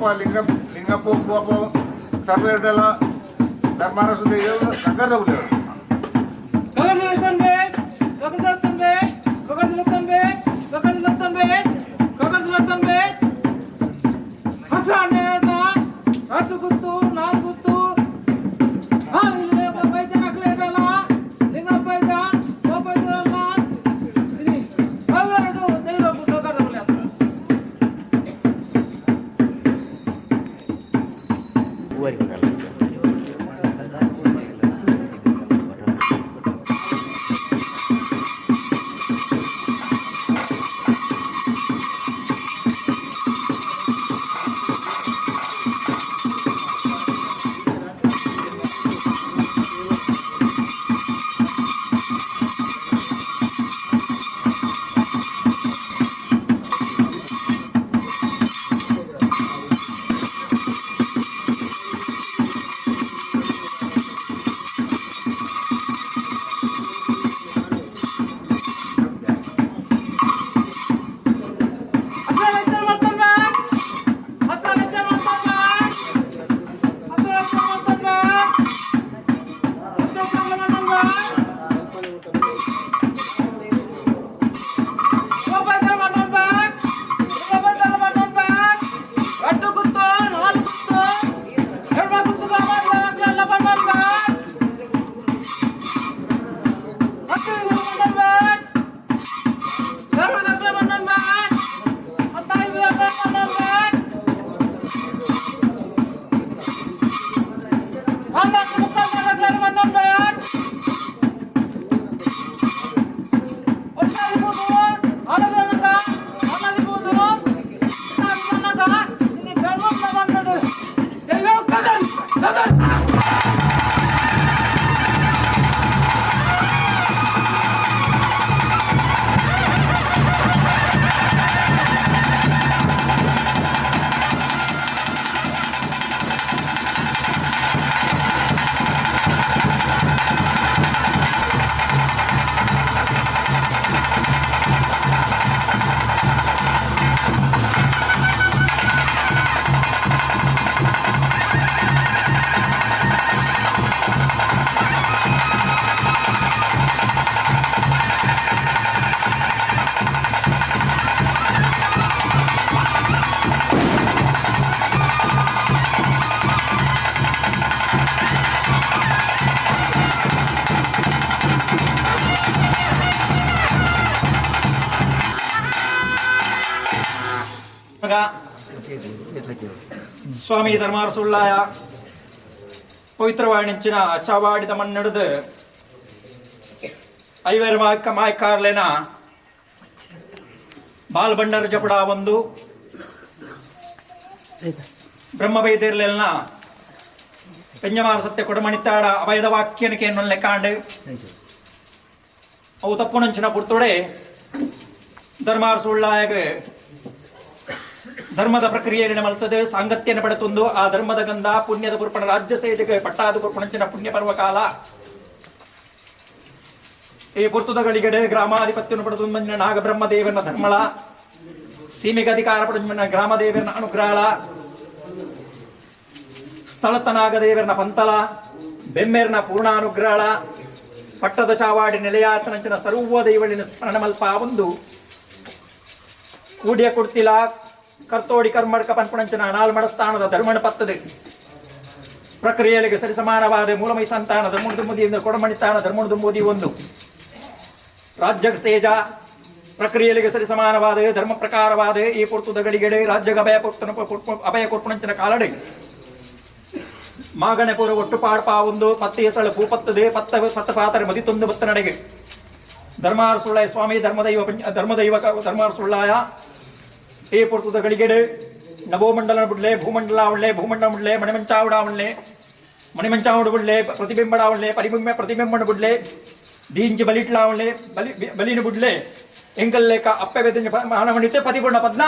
ಒಪ್ಪ ಲಿಂಗ ಲಿಂಗಪ್ಪ ಒಪ್ಪ ಸರ್ವೇರ್ಡೆಲ್ಲ ಧರ್ಮಾರಸು ಕಗ್ಗದ. ಸ್ವಾಮಿ ಧರ್ಮಾರಸುಳ್ಳಾಯ ಪವಿತ್ರವಾಣಿಂಚಿನ ಚಾವಾಡಿದ ಮಣ್ಣೆಡ್ದು ಐವೇರು ಮಾಯ್ಕ ಮಾಯ್ಕಾರ್ಲೆನ ಬಾಲ್ ಜಪಡ ಒಂದು ಬ್ರಹ್ಮವೈದ್ಯರ್ಲೆಲ್ನ ಪೆಂಜಮಾರ ಸತ್ಯ ಕೊಡಮಣಿತ್ತಾಡ ಅಭಯದ ವಾಕ್ಯನಕ್ಕೆ ಎನ್ನೊಲ್ಲೆ ಕಾಂಡು ಅವು ತಪ್ಪುನಂಚಿನ ಪುರ್ತೊಡೆ ಧರ್ಮಾರಸುಳ್ಳಾಯಗ ಧರ್ಮದ ಪ್ರಕ್ರಿಯೆಯನ್ನು ಮಲ್ತದೆ ಸಾಂಗತ್ಯನ ಪಡೆತುಂದು ಆ ಧರ್ಮದ ಗಂಧ ಪುಣ್ಯದ ಪುರ್ಪಣ ರಾಜ್ಯ ಸೇಜೆಗೆ ಪಟ್ಟಾದ ಪುರ್ಪಣಂಚಿನ ಪುಣ್ಯ ಪರ್ವಕಾಲ ಈ ಪುರ್ತುದಗಳಿಗಡೆ ಗ್ರಾಮಾಧಿಪತ್ಯವನ್ನು ಪಡೆದು ನಾಗಬ್ರಹ್ಮದೇವನ ಧರ್ಮಳ ಸೀಮೆಗೆ ಅಧಿಕಾರ ಪಡೆದ ಗ್ರಾಮದೇವನ ಅನುಗ್ರಹಳ ಸ್ಥಳತನಾಗದೇವರನ ಪಂತಲ ಬೆಮ್ಮೆರ್ನ ಪೂರ್ಣಾನುಗ್ರಹಳ ಪಟ್ಟದ ಚಾವಾಡಿ ನೆಲೆಯಾತನಂಚಿನ ಸರ್ವ ದೈವಳಿನ ಸ್ಮರಣಮಲ್ಪ ಒಂದು ಕೂಡಿಯ ಕೊಡ್ತಿಲ ಕರ್ತೋಡಿ ಕರ್ಮಡ್ಕ ಪನ್ಪುಣಂಚಿನ ನಾಲ್ಮಡಸ್ಥಾನದ ಧರ್ಮಣ ಪತ್ತದೆ ಪ್ರಕ್ರಿಯೆಗಳಿಗೆ ಸರಿಸಮಾನವಾದ ಮೂಲಮೈ ಸಂತಾನ ಧರ್ಮಣ ಕೊಡಮಣಿತಾನ ಧರ್ಮಣ ಒಂದು ರಾಜ್ಯ ಸೇಜ ಪ್ರಕ್ರಿಯೆಗಳಿಗೆ ಸರಿಸಮಾನವಾದ ಧರ್ಮ ಪ್ರಕಾರವಾದ ಈ ಪುರ್ತುದ ಗಡಿಗೆಡೆ ರಾಜ್ಯಗ ಅಭಯ ಪುರ್ತನ ಅಭಯ ಕೊರ್ಪುಣಂಚಿನ ಕಾಲಡೆ ಮಾಗಣೆಪುರ ಒಟ್ಟು ಪಾಡ್ಪ ಒಂದು ಪತ್ತೆ ಹೆಸಳು ಭೂಪತ್ತದೆ ಪತ್ತ ಪತ್ತ ಪಾತರೆ ಮದಿತೊಂದು ಬತ್ತ ನಡೆಗೆ ಧರ್ಮಾರ ಸುಳ್ಳಾಯ ಸ್ವಾಮಿ ಧರ್ಮದೈವ ಧರ್ಮದೈವ ಧರ್ಮಾರ ಸುಳ್ಳಾಯ ಈ ಪುರ್ತುದ ಗಳಿಗೆಡೆ ನಭೋಮಂಡಲ ಬುಡ್ಲೆ ಭೂಮಂಡಲ ಉಳ್ಳೆ ಭೂಮಂಡಲ ಬುಡ್ಲೆ ಮಣಿಮಂಚಾವುಡ ಉಳ್ಳೆ ಮಣಿಮಂಚಾವುಡು ಬುಡ್ಲೆ ಪ್ರತಿಬಿಂಬಡ ಉಳ್ಳೆ ಪರಿಬಿಂಬ ಪ್ರತಿಬಿಂಬಣ ಬುಡ್ಲೆ ದೀಂಚಿ ಬಲಿಟ್ಲಾ ಉಳ್ಳೆ ಬಲಿ ಬಲಿನ ಬುಡ್ಲೆ ಎಂಗಲ್ಲೇಕ ಅಪ್ಪೆ ಬೆದಂಜ ಮಾನವಣಿತೆ ಪತಿಪುಣ್ಣ ಪದ್ನ.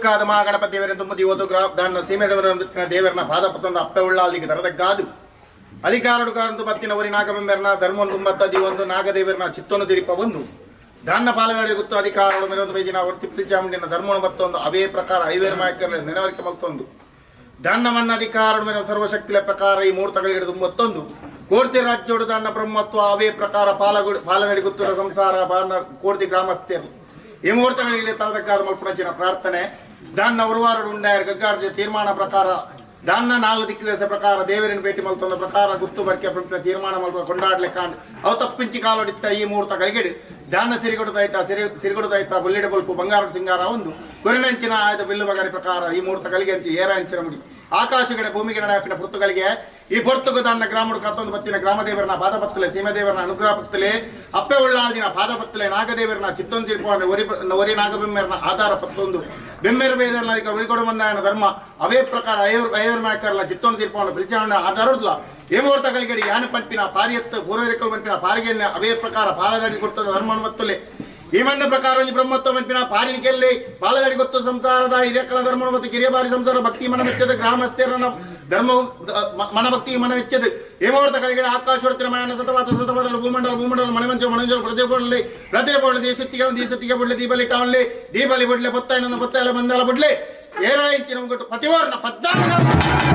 ತರದಕ್ಕಾದ ಮಹಾಗಣಪತಿ ದೇವರ ತುಂಬುದಿ ಓದು ದಾನ್ನ ಸೀಮೆಡವರ ದೇವರನ ಪಾದಪತ್ತೊಂದು ಅಪ್ಪೆ ಉಳ್ಳಾಲಿಗೆ ತರದಕ್ಕಾದು ಅಧಿಕಾರಡು ಕಾರಂದು ಬತ್ತಿನ ಒರಿ ನಾಗಬೆಂಬೆರ್ನ ಧರ್ಮೊಂದು ತುಂಬತ್ತ ಒಂದು ನಾಗದೇವರನ ಚಿತ್ತೊಂದು ತಿರಿಪ ಒಂದು ದಾನ್ನ ಪಾಲಗಾಡಿ ಗೊತ್ತು ಅಧಿಕಾರಡು ಮೆರೊಂದು ಬೈದಿನ ಅವರು ತಿಪ್ಪಿ ಚಾಮುಂಡಿನ ಧರ್ಮವನ್ನು ಬತ್ತೊಂದು ಅವೇ ಪ್ರಕಾರ ಐವೇರು ಮಾಯಕರ ನೆನವರಿಕೆ ಮಲ್ತೊಂದು ದಾನ್ನ ಮನ್ನ ಅಧಿಕಾರಡು ಮೇರ ಸರ್ವಶಕ್ತಿಯ ಪ್ರಕಾರ ಈ ಮೂರು ತಗಳಿಗೆ ತುಂಬತ್ತೊಂದು ಕೋರ್ತಿ ರಾಜ್ಯೋಡು ದಾನ್ನ ಬ್ರಹ್ಮತ್ವ ಅವೇ ಪ್ರಕಾರ ಪಾಲಗುಡು ಪಾಲನಡಿ ಗೊತ್ತುರ ಸಂಸಾರ ಬಾನ ಕೋರ್ತಿ ಗ್ರಾಮಸ್ಥರು ಈ ಮುಹೂರ್ತಗಳಿಗೆ ತಲದಕ್ಕಾದ ಮಲ್ಪುಣಚಿನ ಪ್ರಾರ್ಥನೆ ದಾನ್ನ ಉರುವಾರಡು ಉಂಡಾಯರ್ ಗಗ್ಗಾರ್ಜ ತೀರ್ಮಾನ ಪ್ರಕಾರ ದಾನ್ನ ನಾಲ್ಕು ದಿಕ್ಕಿದ ಪ್ರಕಾರ ದೇವರಿನ ಭೇಟಿ ಮಲ್ತೊಂದ ಪ್ರಕಾರ ಗುತ್ತು ಬರ್ಕೆ ತೀರ್ಮಾನ ಮಲ್ಪ ಕೊಂಡಾಡ್ಲೆ ಕಾಂಡ್ ಅವು ತಪ್ಪಿಂಚಿ ಕಾಲೊಡಿತ್ತ ಈ ಮುಹೂರ್ತ ಗಳಿಗೆಡು ದಾನ್ನ ಸಿರಿಗೊಡು ದೈತ ಸಿರಿಗೊಡು ದೈತ ಬುಲ್ಲಿಡ ಬೊಲ್ಪು ಬಂಗಾರ ಸಿಂಗಾರ ಒಂದು ಕೊರಿನಂಚಿನ ಆಯ್ದ ಬಿಲ್ಲು ಬಗಾರಿ ಪ್ರಕಾರ ಈ ಮುಹೂರ್ತ ಗಳಿಗೆ ಅಂಚಿ ಏರ ಅಂಚಿನ ಮುಡಿ ಆಕಾಶಗಡೆ ಭೂಮಿಗೆ ನಡೆಪಿನ ಪುರ್ತುಗಳಿಗೆ ಈ ಪೊರ್ತುಗು ದಾನ್ನ ಗ್ರಾಮಡು ಕತ್ತೊಂದು ಬತ್ತಿನ ಗ್ರಾಮದೇವರನ ಪಾದಪತ್ತಲೆ ಸೀಮದೇವರನ ಅನುಗ್ರಹ ಪತ್ತಲೆ ಅಪ್ಪೆ ಉಳ್ಳಾದಿನ ಪಾದಪತ್ತಲೆ ನಾಗದೇವರನ ಚಿತ್ತೊಂದು ತಿರುಪುವನ ಒರಿ ಒರಿ ನಾಗಬಿಮ್ಮೆರನ ಆಧಾರ ಪತ್ತೊಂದು ಬೆಮ್ಮೆರು ಬೇದರ್ನ ಈಗ ಉಳಿಕೊಡು ಬಂದಾಯನ ಧರ್ಮ ಅವೇ ಪ್ರಕಾರ ಐವರು ಐವರು ನಾಯಕರಲ್ಲ ಚಿತ್ತೊಂದು ತೀರ್ಪವನ್ನ ಪಿಲ್ಚಾವಣ ಆಧಾರಲ್ಲ ಏಮೂರ್ತ ಕಲಿಗಡಿ ಯಾನ ಪಂಪಿನ ಪಾರಿಯತ್ತು ಪೂರ್ವರಿಕಲ್ ಪಂಪಿನ ಪಾರಿಗೆನ್ನ ಅವೇ ಪ್ರಕಾರ ಪಾಲದಡಿ ಕೊಡ್ತದ ಧರ್ಮವನ್ನು ಮತ್ತೊಲೆ ಈ ಮಣ್ಣ ಪ್ರಕಾರ ಒಂಜಿ ಬ್ರಹ್ಮತ್ವ ಪಂಪಿನ ಪಾರಿನ ಕೆಲ್ಲಿ ಪಾಲದಡಿ ಗೊತ್ತು ಸಂಸಾರದ ಹಿರಿಯಕಲ ಧರ್ಮ ಮತ್ತು ಕಿರಿಯಬಾರಿ ಸಂಸಾರ ಭಕ್ತಿ ಮನ ಮೆಚ್ಚದ ಗ್ರಾಮಸ್ಥರನ ಧರ್ಮ ಮನಭಕ್ತಿ ಮನ ಮೆಚ್ಚದ ಏಮೂರ್ತ ಕಲಿಗಡಿ ಆಕಾಶವರ್ತಿನ ಮಯನ ಸತವಾದ ಸತವಾದ ಭೂಮಂಡಲ ಭೂಮಂಡಲ ಮಣಮಂಚ ಮಣಂಜಲ ಪ್ರತಿಪೊಡಲಿ ಪ್ರತಿಪೊಡಲಿ ದೇಶತ್ತಿಗೆ ದೇಶತ್ತಿಗೆ ಬುಡ್ಲೆ ದೀಪಲಿ ಟೌನ್ಲಿ ದೀಪಲಿ ಬುಡ್ಲೆ ಬೊತ್ತಾಯಿನ ಬೊತ್ತಾಯಲ ಬಂದಾಲ ಬುಡ್ಲೆ ಏರಾಯಿಚಿನ ಮುಗಟ್ಟು ಪತಿವಾರನ 14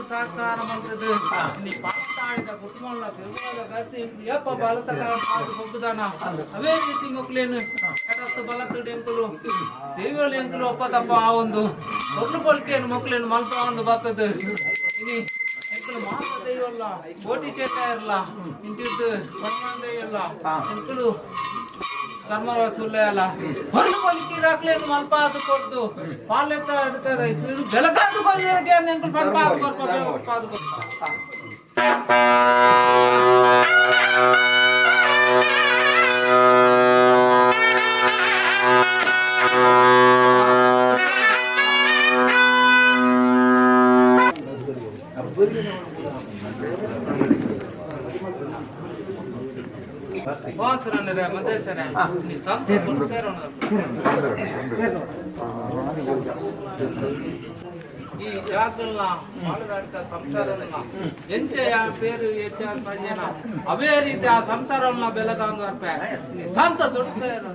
ಸಹಕಾರ ಮಂತ್ರದ ಯಪ್ಪ ಬಲತ ಅವೇ ರೀತಿ ಮಕ್ಕಳೇನು ಬಲತುಡು ಎಂಕುಲು ದೇವಿಯಲ್ಲಿ ಎಂಕುಲು ಒಪ್ಪ ತಪ್ಪ ಆ ಒಂದು ಒಬ್ರು ಪೊಲ್ಕೇನು ಮಕ್ಕಳೇನು ಮಲ್ಪ ಒಂದು ಬರ್ತದ ಇನಿ ಎಂಕುಲು ಮಾತ ದೈವಲ್ಲ ಕೋಟಿ ಚೇಟ ಇರಲ್ಲ ಇಂತಿದ್ದು ಪರಮಾನ್ ದೈವಲ್ಲ ಎಂಕುಲು ಧರ್ಮರಾಜ ಹೊರಡು ಪೊಲ್ಕಿ ರಾಕ್ಲೇನು ಮಲ್ಪ ಅದು ಕೊಡ್ದು ಪಾಲೆತ್ತ ಬೆಳಕಾದು ಎಂಕುಲು ಪಲ್ಪ ಅದು ಕೊರ್ಪ ಅದು ಕೊರ್ಪ. ಈ ಜಾಗಲ್ನ ಬಾಳದಾಡ್ಕ ಸಂಸಾರವನ್ನ ಎಂಚೆಯ ಪೇರು ಹೆಚ್ಚ ಸಂಜನ ಅವೇ ರೀತಿ ಆ ಸಂಸಾರವನ್ನ ಬೆಲಗಾಂಗರ್ಪೆ ಸಂತ ಸುಡ್ತೇರು.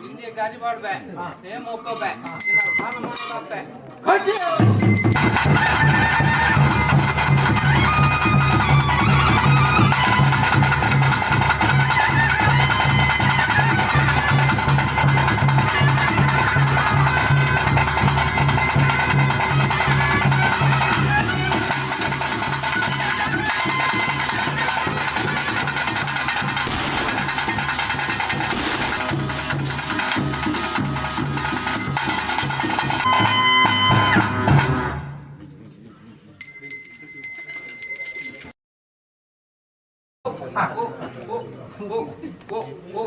ಹಿಂದೆ ಗಾಡಿ ಮಾಡ್ಬೆ ನೇಮ್ ಒಪ್ಪಬೆ ಸ್ಥಾನ ಮಾಡಬೆ. ಓ ಓ ಓ ಓ ಓ.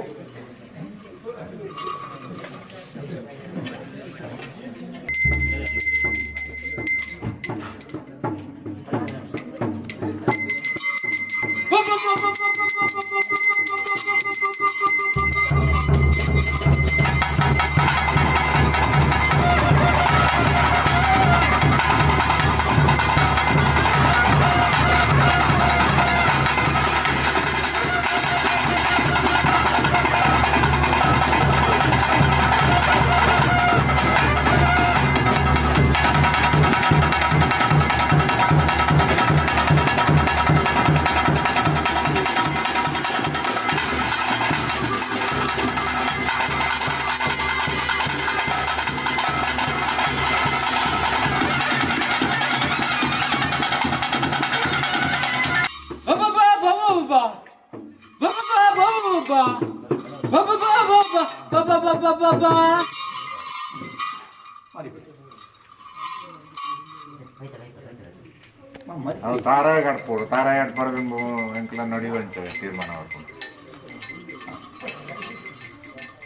ಅವು ತಾರಾಯ ಕಟ್ಪೋಡು, ತಾರಾಯ ಕಟ್ಪೋದು ಎಂಕಲ ನಡಿವಂತೆ ತೀರ್ಮಾನ ಮಾಡ್ಕೊಂಡು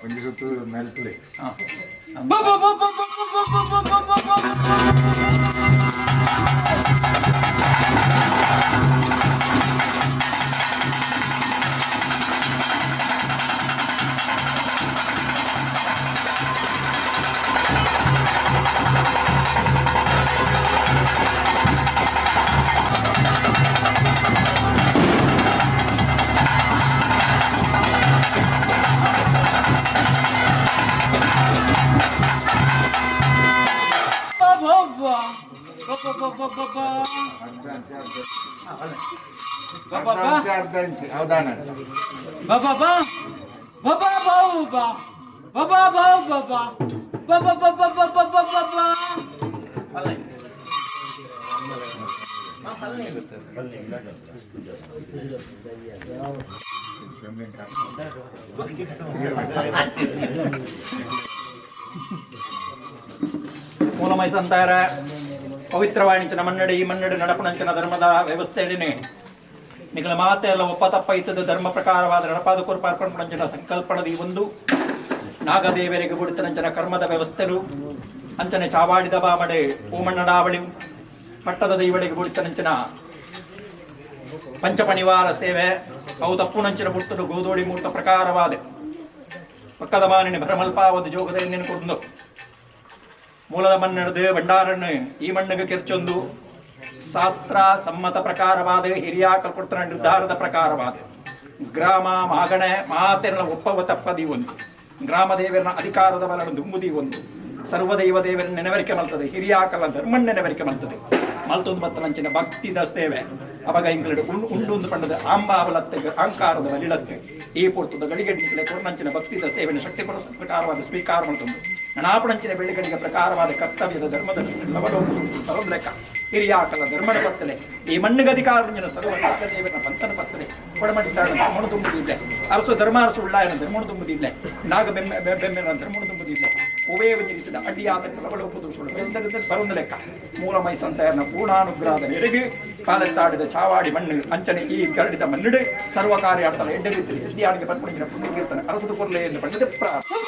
ಒಂಜಿ ಸುತ್ತು ಮೆಲ್ತಲೆ. ಅರ್ಧ ಅರ್ಧ ಇಂಚು ಅವಧಾನ. ಮೂಲಮೈ ಸಂತಾರ ಪವಿತ್ರವಾಣಿಂಚಿನ ಮನ್ನಡೆ ಈ ಮನ್ನಡೆ ನಡಪುಣಂಚಿನ ಧರ್ಮದ ವ್ಯವಸ್ಥೆಯಲ್ಲಿ ನಿಗಲ ಮಾತೆ ಎಲ್ಲ ಒಪ್ಪ ತಪ್ಪ ಇತ್ತದ ಧರ್ಮ ಪ್ರಕಾರವಾದ ನಡಪಾದ ಕೊರ್ಪಾರ್ಪಣಂಚಿನ ಸಂಕಲ್ಪಣದ ಈ ಒಂದು ನಾಗದೇವರಿಗೆ ಬುಡಿತನಂಚಿನ ಕರ್ಮದ ವ್ಯವಸ್ಥೆಲು ಅಂಚನೆ ಚಾವಾಡಿದ ಬಾಮಡೆ ಪೂಮಣ್ಣಡಾವಳಿ ಪಟ್ಟದ ದೈವಳಿಗೆ ಬುಡಿತನಂಚಿನ ಪಂಚಪಣಿವಾರ ಸೇವೆ ಅವು ತಪ್ಪುನಂಚಿನ ಬುಟ್ಟಲು ಗೋದೋಳಿ ಮೂರ್ತ ಪ್ರಕಾರವಾದ ಪಕ್ಕದ ಮಾನಿನ ಭ್ರಮಲ್ಪಾವದ ಜೋಗದ ಎನ್ನೆನು ಕೊಡ್ದು ಮೂಲದ ಮಣ್ಣೆಡೆದು ಭಂಡಾರನ್ನು ಈ ಮಣ್ಣಿಗೆ ಕೆರ್ಚೊಂದು ಶಾಸ್ತ್ರ ಸಮ್ಮತ ಪ್ರಕಾರವಾದ ಹಿರಿಯ ಕೊಡ್ತಾನ ನಿರ್ಧಾರದ ಪ್ರಕಾರವಾದ ಗ್ರಾಮ ಮಾಗಣೆ ಮಾತೆರನ ಒಪ್ಪವ ತಪ್ಪದಿ ಒಂದು ಗ್ರಾಮ ದೇವರನ ಅಧಿಕಾರದ ಬಲನ ದುಂಬುದಿ ಒಂದು ಸರ್ವದೈವ ದೇವರ ನೆನವರಿಕೆ ಮಲ್ತದೆ, ಹಿರಿಯಾಕಲ ಧರ್ಮನ್ ನೆನವರಿಕೆ ಮಲ್ತದೆ. ಮಲ್ತೊಂದು ಬತ್ತಲಂಚಿನ ಭಕ್ತಿದ ಸೇವೆ ಅವಾಗ ಇಂಗ್ಲೆಂಡ್ ಉಂಡು ಉಂಡು ಪಂಡದ ಆಂಬಾವಲತ್ತೆ ಅಹಂಕಾರದ ಬಲಿಲತ್ತೆ ಈ ಪೊರ್ತುದ ಗಳಿಗೆ ನಿಂತಲೆ ಕೊರ್ನಂಚಿನ ಭಕ್ತಿದ ಸೇವೆನ ಶಕ್ತಿ ಕೊರ ಪ್ರಕಾರವಾದ ಸ್ವೀಕಾರ ಮಲ್ತೊಂದು ನಣಾಪಣಂಚಿನ ಬೆಳ್ಳಿಗಳಿಗೆ ಪ್ರಕಾರವಾದ ಕರ್ತವ್ಯದ ಧರ್ಮದ ಲೆಕ್ಕ ಹಿರಿಯಾಕಲ ಧರ್ಮದ ಪತ್ತಲೆ ಈ ಮಣ್ಣಿಗೆ ಅಧಿಕಾರ ಸರ್ವ ದೇವನ ಪಂತನ ಪತ್ತಲೆ ಕೊಡಮಡಿಸಾಡ ಧರ್ಮಣ ತುಂಬುದಿಲ್ಲ, ಅರಸು ಧರ್ಮ ಅರಸು ಉಳ್ಳಾಯನ ಧರ್ಮಣ ತುಂಬುದಿಲ್ಲ, ನಾಗ ಬೆಮ್ಮೆ ಬೆಮ್ಮೆನ ಧರ್ಮಣ ತುಂಬುದಿಲ್ಲ, ಒವೇ ವಂಜಿಸಿದ ಅಡ್ಡಿಯಾದ ಬರುಂದ ಲೆಕ್ಕ ಮೂಲಮೈ ಸಂತೆಯನ್ನ ಪೂರ್ಣಾನುಗ್ರಹದ ಮೇರೆಗೆ ಕಾಲೆತ್ತಾಡಿದ ಚಾವಾಡಿ ಮಣ್ಣು ಅಂಚನೆ ಈ ಗರಡಿದ ಮಣ್ಣಿಡು ಸರ್ವ ಕಾರ್ಯಾರ್ಥಲ ಎಡ್ಡರಿದ್ದರೆ ಸಿದ್ಧಿಯಾಣಿಗೆ ಪನ್ಪುಣಿಗಿನ ಪುಣ್ಯ ಕೀರ್ತನೆ ಅರಸದು ಕೊರ್ಲೆ ಎಂದು ಪಂಡದ ಪ್ರಾರ್ಥನೆ.